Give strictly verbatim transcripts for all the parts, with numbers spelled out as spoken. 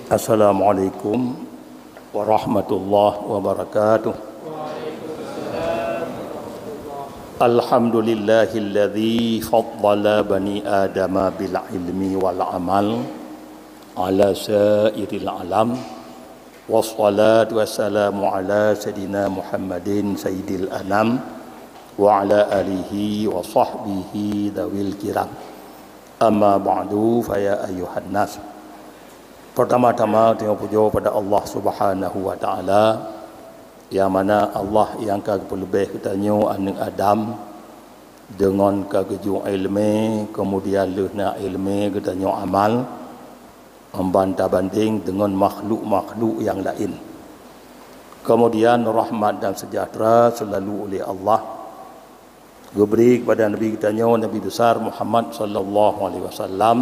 Assalamualaikum warahmatullahi wabarakatuh. Alhamdulillahilladzi faddala bani Adama bil ilmi wal amal ala sairil alam. Wassalatu wassalamu ala sayyidina Muhammadin sayyidil anam wa ala alihi wa sahbihi dawil kiram. Amma ba'du, fa ya ayyuhan nas. Pertama-tama, tanyoe pujoe pada Allah Subhanahu wa Taala, nyang mana Allah nyang ka geupeuleubeh geutanyoe aneuëk Adam deungon ka geujok iéleumé, keumudian lheueh na iéleumé geutanyoe amal, meuban tabandéng deungon makhluk-makhluk nyang laén. Keumudian rahmat dan seujahteura seulalu uléh Allah geubri keupada Nabi geutanyoe, Nabi Besar Muhammad sallallahu alaihi wasallam,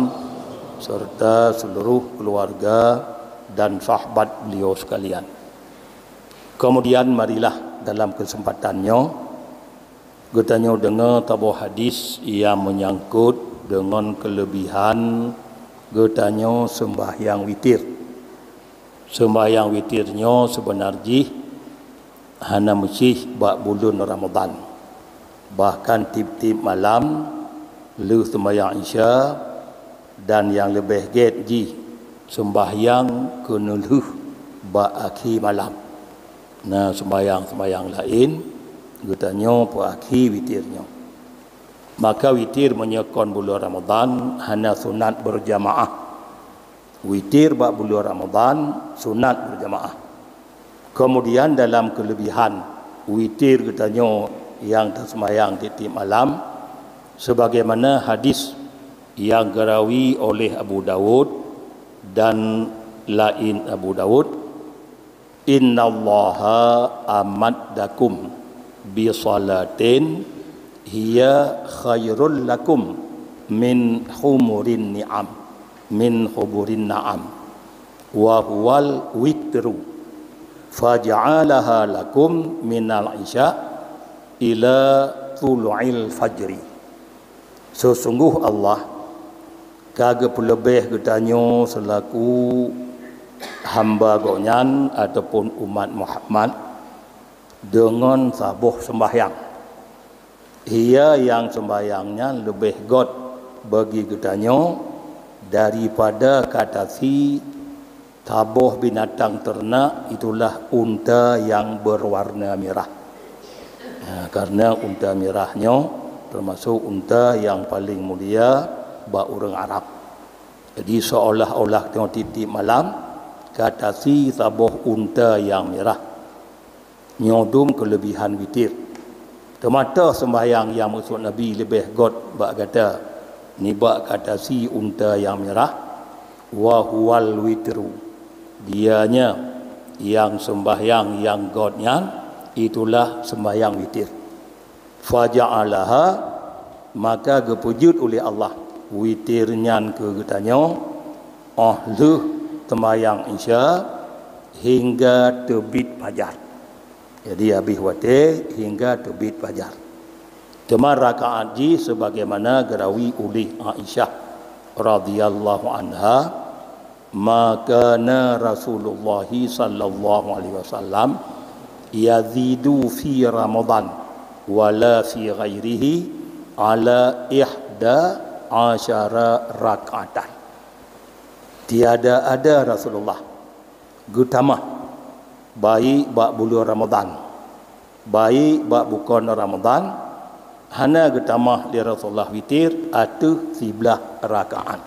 serta seuluruh keuluwarga dan sahabat beliau sekalian. Keumudian, marilah dalam keuseumpatan nyoe geutanyoe deungoe saboh hadis nyang meunyangkot deungon keuleubihan geutanyoe seumbahyang witir. Seumbahyang witir nyoe seubeuna jih hana meusyih bak buleuen Ramadhan. Bahkan tieb-tieb malam lheueh seumbahyang Isya dan nyang leubeh gét jih seumbahyang keuneulheueh bak akhé malam. Na seumbahyang-seumbahyang laén geutanyoe peuakhé witir nyoe. Maka witir meunyoe kon buleuen Ramadhan hana sunat beurjamaah. Witir bak buleuen Ramadhan sunat beurjamaah. Keumudian dalam keuleubihan witir geutanyoe nyang taseumbahyang tieb-tieb malam, sebagaimana hadis nyang geurawi oleh Abu Daud dan laén Abu Daud, "Innallaha amaddakum bi salatin hiya khairul lakum min humurin ni'am, min humurin na'am, wa huwal witru, faja'alaha lakum minal isya ila tulu'il fajri." Seusunggoh Allah ka geupeuleubeh geutanyoe seulaku hamba Gobnyan ataupun umat Muhammad deungon saboh seumbahyang. Hiya nyang seumbahyang nyan leubeh gét bagi geutanyoe daripada ka tasi saboh binatang teurenak, itulah unta nyang beuwarna mirah. Nah, karena unta mirah nyoe teumasok unta nyang paleng mulia bak ureuëng Arab. Jadi, seolah-olah teungoh tieb-tieb malam ka tasi saboh unta nyang mirah. Nyoe dum keuleubihan witir. Teuma toh seumbahyang nyang meukeusut Nabi leubeh gét bak gata nibak ka tasi unta nyang mirah, wa huwal witru. Dianya nyang seumbahyang nyang gét nyan, itulah seumbahyang witir. Faja'alaha, maka geupeujeuet uleh Allah witir nyan keu geutanyoe, óh lheueh teumayang Isya hingga teubiet fajar. Jadi, habéh watée hingga teubiet fajar. Teuma rakaat jih sebagaimana geurawi uleh Aisyah radhiyallahu anha, "Ma kana Rasulullah sallallahu alaihi wasallam yazidu fi Ramadan wala fi ghairihi ala ihda asyara rak'atan." Tiada ada Rasulullah geutamah, baik bak buleuen Ramadhan, baik bak bukon Ramadhan, hana geutamah lé Rasulullah witir ateueh siblaih rakaat.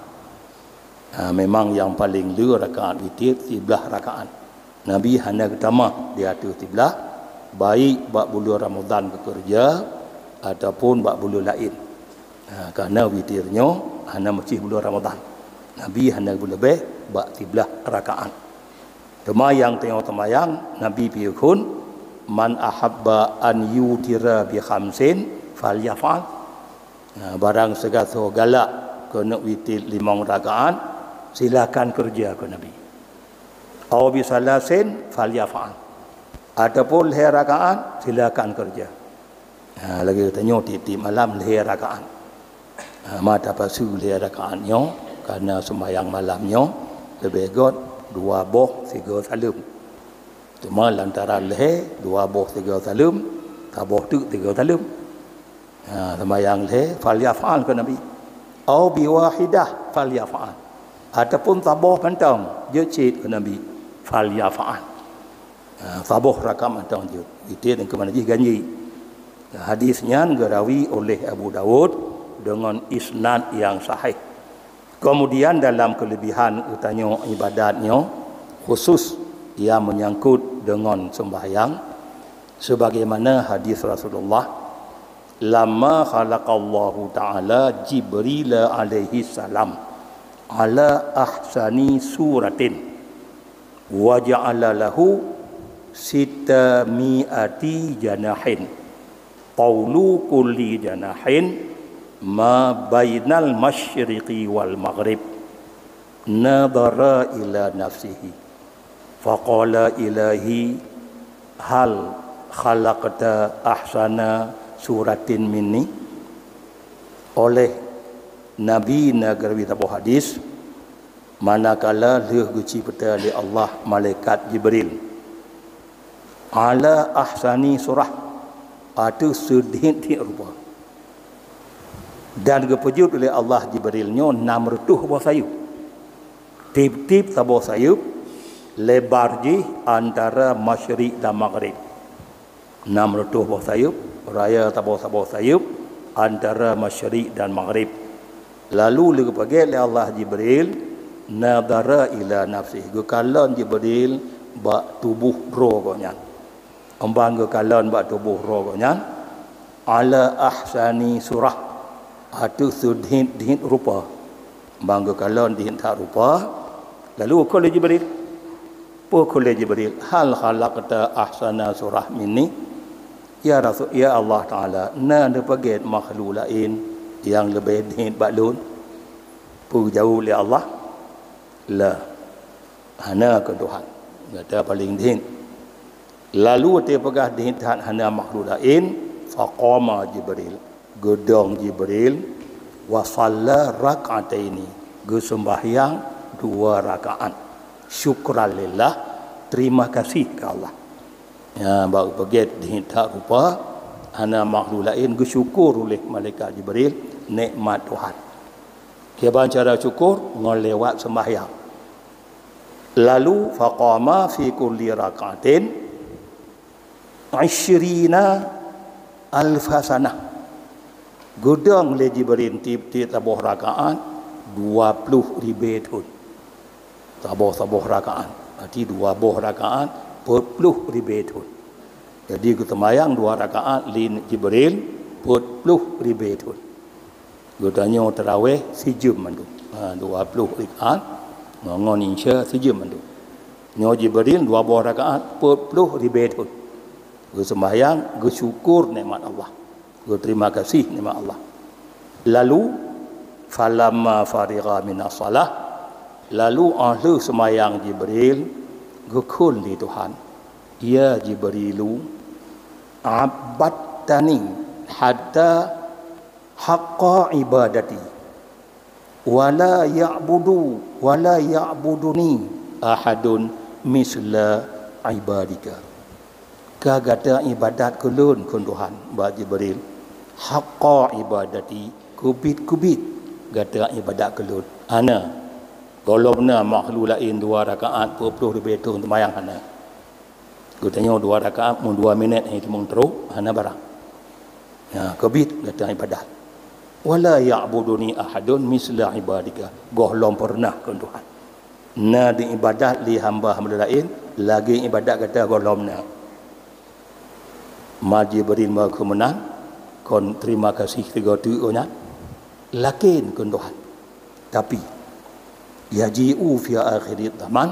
Ha, memang nyang paleng le rakaat witir siblaih rakaat. Nabi hana geutamah di ateueh siblaih, baik bak buleuen Ramadhan geukeureuja ataupun bak buleuen laén. Ha, karena witir nyoe hana meusyih buleuen Ramadhan. Nabi hana geuleubeh bak siblaih rakaat. Teuma nyang teungoh teumayang, Nabi piôh kheun, "Man ahabba an yutira bi khamsin falyaf'al." Nah, barang sigasoe galak keuneuk witir limong rakaat, silakan keureuja, kheun Nabi. "Au bi salasin falyaf'al." Ataupun lhée rakaat, silakan keureuja. Ha, lagée tanyoe tieb-tieb malam lhée rakaat. Ha, ma tapasu lhée rakaat nyoe, karena seumayang malam nyoe leubeh gét. dua boh sigoe saleuem. Teuma lantaran lhèe, dua boh sigoe saleuem, saboh teuk sigoe saleuem. Ha, seumayang lhèe, falyaf'al kheun Nabi. Au biwahidah falyaf'al. Ataupun saboh mantong, jeuet cit kheun Nabi, falyaf'al. Ha, saboh rakaat mantong jeuet. Itit engkeu mana jih ganji. Hadis nyan geurawi oleh Abu Daud deungon isnad nyang sahih. Keumudian dalam keulebihan geutanyoe ibadat nyoe khusus nyang meunyangkot deungon seumbahyang, sebagaimana hadis Rasulullah, "Lamma khalaqallahu ta'ala Jibril alaihi salam ala ahsani suratin, wa ja'ala lahu sita mi'ati janahin, taulu kulli janahin ma bainal masyriqi wal maghrib, nadhara ila nafsihi, faqala, 'Ilahi, hal khalaqta ahsana suratin minni?'" Oleh Nabi na geurawi saboh hadis, manakala lheueh geucipta lé Allah malaikat Jibril, ala ahsani surah, ateueh seudhét-dhét rupa. Dan geupeujeuet lé Allah Jibril nyoe nam reutôh boh sayeuep. Tieb-tieb saboh sayeuep lebar jih antara masyriq dan maghrib. Nam reutôh boh sayeuep, raya saboh-saboh sayeuep antara masyriq dan maghrib. Lalu lé geupeugét lé Allah Jibril, nadhara ila nafsih, geukalon Jibril bak tuboh droe gobnyan. Embang geukalon bak tuboh droe gobnyan, ala ahsani surah, ateueh seudhét-dhét rupa. Embang geukalon dhét that rupa, lalu geukheun lé Jibril. Peue kheun lé Jibril, "Hal khalaqta ahsana surah minni?" Ya Rasul, ya Allah Taala, na neupeugét makhluk laén nyang leubeh dhét bak lôn? Peue geujaweueb lé Allah, "La, hana kheun Tuhan. Gata paleng dhét." Lalu watée peugah dhét that hana makhluk laén, faqama Jibril, geudong Jibril, wa shalla rak'ataini, geuseumbahyang dua rakaat. Syukran lillah, terima kasih keu Allah. Ya, bak geupeugét dhét that rupa, hana makhluk laén, geusyukur uleh malaikat Jibril nikmat Tuhan. Kiban cara syukur, ngon lewat seumbahyang. Lalu, faqama fi kulli rak'atin isyrina alfa sanah. Geudong lé Jibril tieb-tieb saboh rakaat dua ploh ribée thon. Saboh-saboh rakaat, berarti dua boh rakaat, peuet ploh ribée thon. Jadi, geuseumayang dua rakaat lé Jibril, peuet ploh ribée thon. Geutanyoe taraweh sijeuem mandum. Ha, dua ploh rakaat, ngon, ngon Isya sijeuem mandum. Nyoe Jibril dua boh rakaat, peuet ploh ribée thon. Geuseumbahyang, geusyukur nikmat Allah. Geuterima kasih nikmat Allah. Lalu, falamma farigha minas shalah, lalu óh lheueh seumayang Jibril, geukheun lé Tuhan, "Ya Jibrilu, abadtani hatta haqqa ibadati, wala ya'budu, wala ya'buduni ahadun misla ibadika." Ka gata ibadat keu lôn, kheun Tuhan bak Jibril, "haqqa ibadati, keubiet-keubiet gata ibadat keu lôn. Hana gohlom na makhluk laén dua rakaat peuet ploh ribée thon seumayang, hana." Geutanyoe dua rakaat meudua minét hana teumong trok, hana barang. Ya, keubiet gata ibadat. "Wala ya'buduni ahadun misla ibadika." Gohlom peureunah, kheun Tuhan, na diibadat lé hamba-hamba laén lagée ibadat gata gohlom na. Ma Jibril meukeumeunan, kon terima kasih sigoe teuk nyan. Lakin, kheun Tuhan, tapi, yaji'u fi akhir zaman,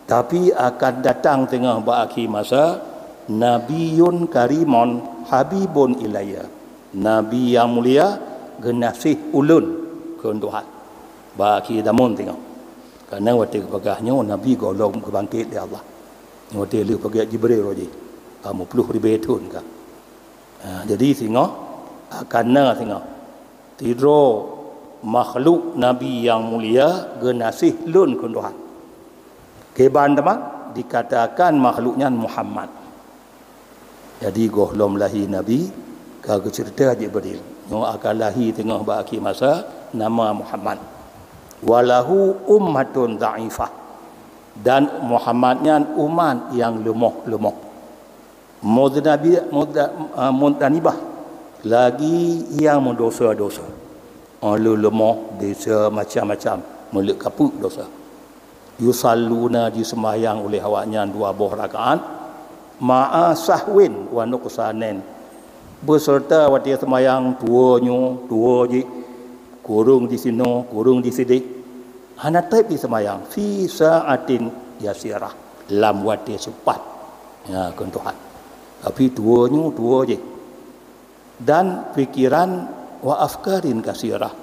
tapi akan datang teungoh bak akhé masa, nabiyyun karimun habibun ilayya. Nabi nyang mulia geunaséh ulôn, kheun Tuhan. Bak akhé zaman teungoh. Karena watée geupeugah nyoe, Nabi gohlom geubangket lé Allah. Nyoe watée lheueh peugét Jibril roh jih, ka meuploh ribée thon ka. Ha, jadi singoh, akan na singoh. Sidroe makhluk Nabi nyang mulia geunaséh lôn, kheun Tuhan. Kiban teuma dikatakan makhluk nyan Muhammad. Jadi gohlom lahé Nabi ka geuceurita Jibril, nyoe akan lahé teungoh bak akhé masa, nama Muhammad. Walahu ummatun dhaifah, dan Muhammad nyan umat nyang leumoh-leumoh. Mudhnabi-, mudha-, ah, mudhanibah, lagi nyang meudosa-dosa. Óh lheueh leumoh, desya macam-macam, meuleuk kapeuk dosa. Yusalluna, jiseumayang uleh awaknyan dua boh rakaat, ma'a sahwin wa nuqsanin, beuseurta watée seumayang tuwoe nyoe, tuwoe jih, kureueng disinoe, kureueng disideh. Hana treb jiseumayang, fi sa'atin yasirah, lam watée seupat. Ya, kheun Tuhan. Tapi tuwoe nyoe, tuwoe jih. Dan pikiran wa afkarin kasirah.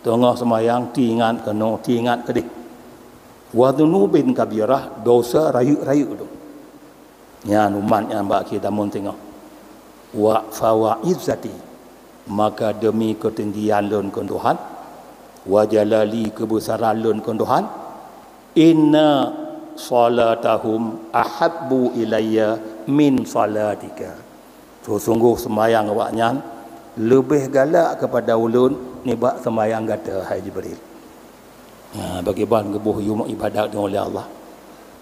Teungoh seumayang, teuingat keunoe, teuingat keudeh. Wa dzunubin kabirah, dosa rayeuk-rayeuk tu. Nyan umat nyang bak akhé zaman teungoh. Wa fa wa izzati, maka demi keutinggian lôn kheun Tuhan, wa jalali, keubeusaran lôn kheun Tuhan, inna salatahum ahabbu ilayya min salatika. Seusunggoh seumayang awaknyan leubeh galak keupada ulôn nibak seumayang gata, hai Jibril. Ha, pakriban geuboh yum ibadat nyoe lé Allah.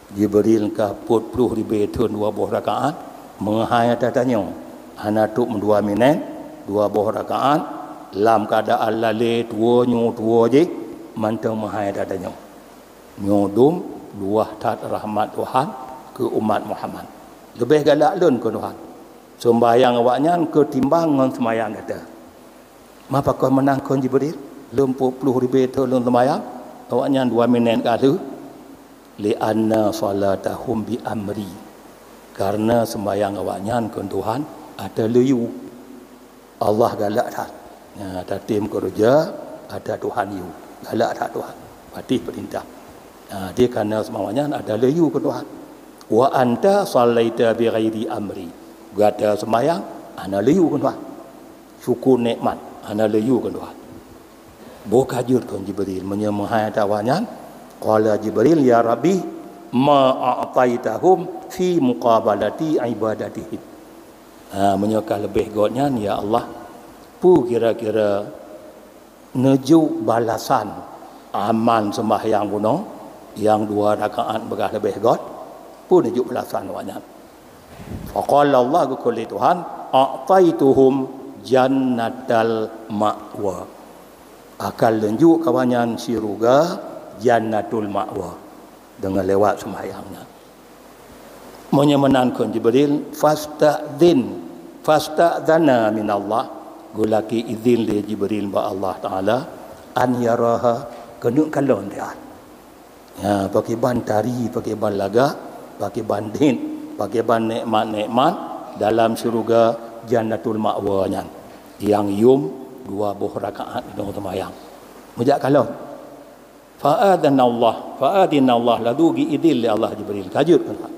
Jibril ka peuet ploh ribée thon dua boh rakaat, meuhai ata tanyoe. Hana trok meudua minét, dua boh rakaat, lam keuadaan lalée tuwoe nyoe tuwoe jih, mantong meuhai ata tanyoe. Nyoe dum luwah that rahmat Tuhan keu umat Muhammad. Leubeh galak lôn keu Tuhan. Seumbahyang awaknyan keutimbang ngon seumayang gata. Ma pakon meunan kheun Jibril, lôn peuet ploh ribée thon lôn seumayang, awaknyan dua minét ka lheueh? Li'anna salatahum bi amri. Karena seumayang awaknyan kheun Tuhan ata leuyu. Allah galak that. Nya, tatem keureuja ata Tuhan yue. Galak that Tuhan. Patéh peurintah. Ha, di karena seumayang nyan ata leuyu keu Tuhan. Wa anta sallaita bi ghairi amri. Gata seumayang hana leuyu keu Tuhan. Syukur nikmat hana leuyu keu Tuhan. Boh ka jeuet kheun Jibril, meunyoe meuhai ata awaknyan, qala Jibril, "Ya Rabbi, ma a'taitahum fi muqabalati ibadatihim." Ha, meunyoe ka leubeh gét nyan, ya Allah, peue kira-kira neujok balasan amal seumbahyang bunoe nyang dua rakaat beurah leubeh gét? Peue neujok balasan awaknyan? Faqala Allah, geukheun lé Tuhan, "A'taituhum jannatal ma'wa." Akan lôn jok keu awaknyan syeuruga Jannatul Ma'wa deungon lewat seumayang nyan. Meunyoe meunan kheun Jibril, fasta'dzin, fasta'dzana minallah, geulakée idhin lé Jibril bak Allah Taala, an yaraha, keuneuk kalon dia. Ya, pakriban tari, pakriban lagak, pakriban dhin, pakriban nikmat-nikmat dalam syeuruga Jannatul Ma'wa nyan, nyang yum dua boh rakaat inong seumayang. Meujak kalon. Fa'adhanallah, fa'adhinallah, laju geuidhin lé Allah Jibril, ka jeuet keunan.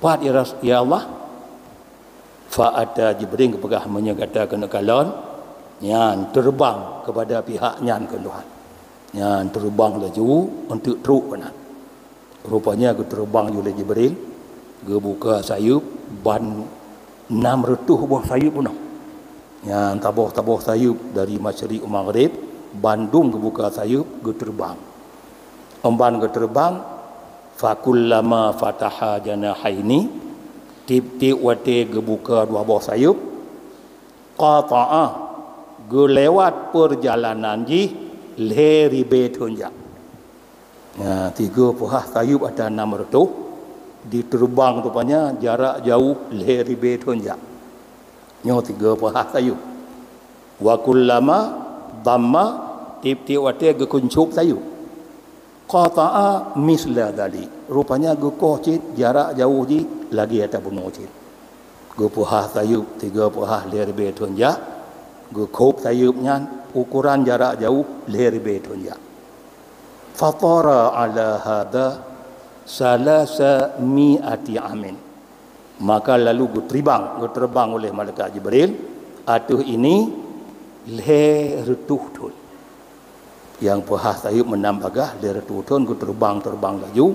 Pat ya Ras-, ya Allah? Fa'ata Jibril geupeugah, "Meunyoe gata keuneuk kalon, nyan teureubang keupada pihak nyan," kheun Tuhan. Nyan teureubang laju eunteuk trok keunan. Rupanya geuteureubang ju lé Jibril, geubuka sayeuep ban nam reutôh boh sayeuep bunoe. Nyan taboh-taboh sayeuep dari masyriq u maghrib, bandum geubuka sayeuep geuteureubang. Emban geuteureubang, fakullama fataha janahaini, tiep-tiep watée geubuka dua boh sayeuep, qata'a, geulewat peurjalanan jih lhée ribée thon jak. Nah, tiga peuhah sayeuep ata nam reutôh, diteureubang rupanya jarak jauh lhée ribée thon jak. Nyoe tiga peuhah sayeuep. Wa kullama dhamma, tiep-tiep watée geukuncop sayeuep. Qata'a misla dzalik. Rupanya geukoh cit jarak jauh jih lagée ata bunoe cit. Geupeuhah sayeuep tiga peuhah lhée ribée thon jak, geukhôb sayeuep nyan ukoran jarak jauh lhée ribée thon jak. Fatara ala hadza salasa mi'ati amin. Maka lalu geuteuribang, geuteureubang oleh malaikat Jibril ateueh ini lhée reutôh thon. Nyang peuhah sayeuep meunam bagaih lhée reutôh thon geuteureubang-teureubang laju,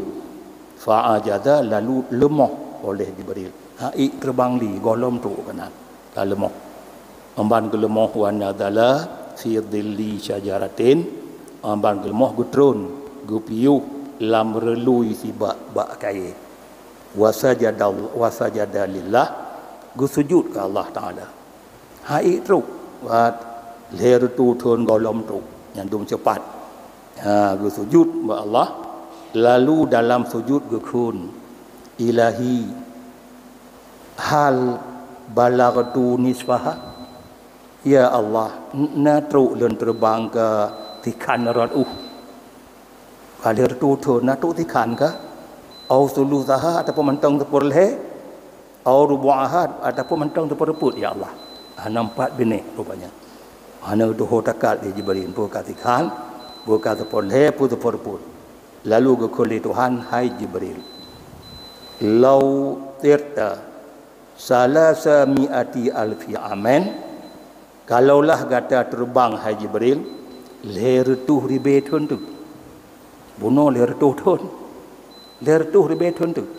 Fa'ajaza, lalu leumoh oleh Jibril. Haiek teubang lé, gohlom trok keunan. Ka leumoh. Amban geuleumoh, wa nazala fi dhilli syajaratin. Amban geuleumoh geutron, geupiôh lam reului sibak bak kayée. Wa sajada, wa sajada lillah, geusujut keu Allah Taala. Haiek trok, wat lhée reutôh thon gohlom trok, nyan dum ceupat. Ha, geusujut bak Allah, lalu dalam sujut geukheun, "Ilahi, hal balaghtu nisfaha?" Ya Allah, n-, na trok lôn teubang keu tikhan rot uh? Ka lhée reutôh thon na trok tikhan ka? Au sulusaha, ataupun mantong seupeureulee? Au rubu'aha, ataupun mantong seupeureupeut, ya Allah. Hana empat binéh rupanya. Hana tuho takat lé Jibril, peue ka tikhan, peue ka seupeureulee, peue seupeureupeut. Lalu geukheun lé Tuhan, "Hai Jibril, lau tirta salasa mi'ati alfi amin, kalaulah gata teubang, hai Jibril, lhée reutôh ribée thon teuk." Bunoe lhée reutôh thon. Lhée reutôh ribée thon teuk.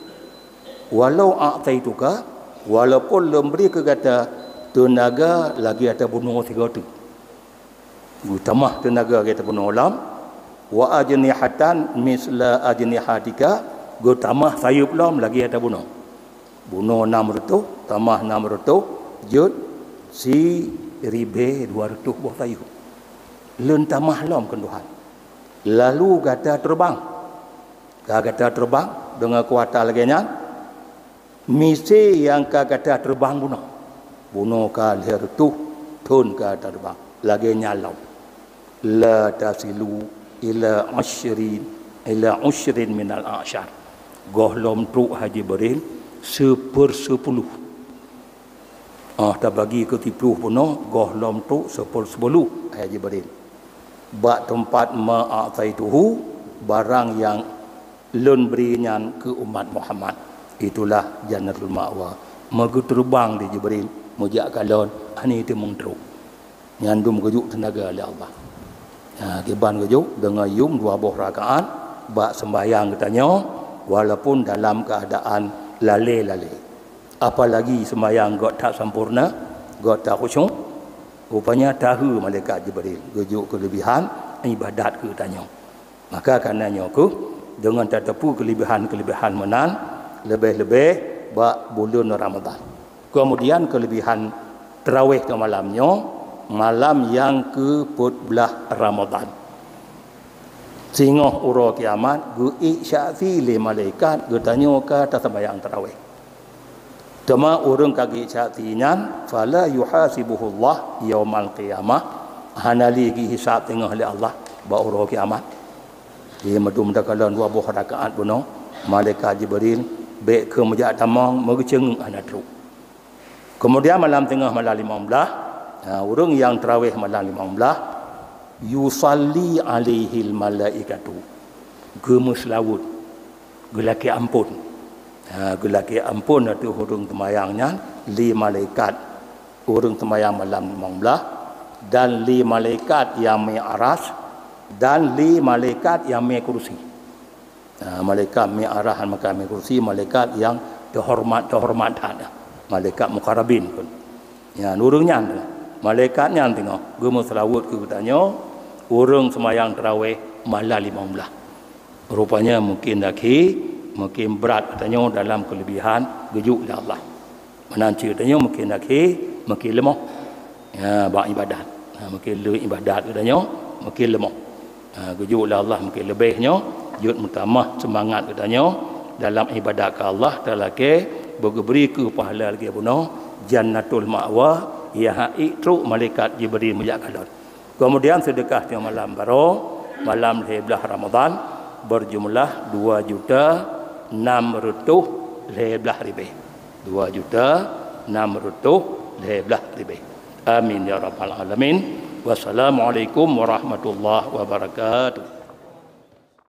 "Walau a'taituka, walaupun lôn bri keu gata teunaga lagée ata bunoe sigoe teuk." Geutamah teunaga lagée ata bunoe lom. "Wa ajnihatan misla ajnihatika," geutamah sayeuep lom lagée ata bunoe. Bunoe nam reutôh, tamah nam reutôh, jeuet siribée dua reutôh boh sayeuep. Lôn tamah lom keu Tuhan. Lalu gata teubang. Ka gata teubang deungon kuasa lagée nyan, miseue nyang ka gata teubang bunoe. Bunoe ka lhée reutôh thon ka gata teubang. Lagée nyan lom. "La tasilu ila usyrin, ila usyrin minal a'syar." Gohlom trok, hai Jibril, seupeurseupuluh. Ah, tabagi keu siplôh bunoe, gohlom trok seupeurseupuluh, hai Jibril. Bak teumpat ma a'taituhu, barang nyang lôn bri nyan keu umat Muhammad. Itulah Jannatul Ma'wa. Meugeuteureubang lé Jibril, meujak kalon, hana teumeung trok. Nyan dum geujok teunaga lé Allah. Ha, kiban geujok deungon yum dua boh rakaat bak seumbahyang geutanyoe, walaupun dalam keuadaan lalée-lalée. Apalagi seumbahyang göt that sampoereuna, göt that khusyuk, rupanya tahe malaikat Jibril geujok keuleubihan ibadat keu geutanyoe. Maka kareuna nyoe kheueh, deungon tateupeue keuleubihan-keuleubihan meunan, leubeh-leubeh bak buleuen Ramadhan. Keumudian keuleubihan tarawih keu malam nyoe, malam nyang keu peuet blaih Ramadhan. Singoh uroe kiamat geuék saksi lé malaikat geutanyoe ka taseumbahyang tarawih. Teuma ureuëng ka geuék saksi nyan, fala yuhasibuhullah yaumal qiyamah, hana lé geuhisab teungoh lé Allah bak uroe kiamat. Di meudum takalon dua boh rakaat bunoe, malaikat Jibril bék keu meujak tamong meugeuceungeuk hana trok. Keumudian malam teungoh malam limong blaih, ha, ureuëng nyang tarawih malam limong blaih, yusalli alaihil malaikatu, geumeuseulaweuet, geulakée amphon. Ha, geulakée amphon ateueh ureuëng teumayang nyan lé malaikat ureuëng teumayang malam limong blaih, dan lé malaikat nyang mé aras, dan lé malaikat nyang mé kursi. Ha, malaikat mé aras, malaikat mé kursi, malaikat nyang teuhoreumat, teuhoreumat that. Malaikat mukarrabin pun. Nyan, ureuëng nyan teungoh. Malaikat nyan teungoh geumeuseulaweuet keu geutanyoe, ureuëng seumayang tarawih malam limong blaih. Rupanya mungkin dakhi, mungkin brat geutanyoe dalam keuleubihan geujok lé Allah. Meunan cit geutanyoe mungkin dakhi, mungkin leumoh. Ya, bak ibadat. Ha, mungkin le ibadat geutanyoe, mungkin leumoh. Ha, geujok lé Allah mungkin leubeh nyoe, jeuet meutamah seumangat geutanyoe dalam ibadat keu Allah, talakée beugeubri keu pahala lagée bunoe Jannatul Ma'wa, nyang haiek trok malaikat Jibril meujak kalon. Keumudian seudeukah teungoh malam baroe, malam lhée blaih Ramadhan, beujumlah dua juta nam reutôh lhée blaih ribée. Dua juta nam reutôh lhée blaih ribée. Amin ya rabbal alamin. Wassalamualaikum warahmatullahi wabarakatuh.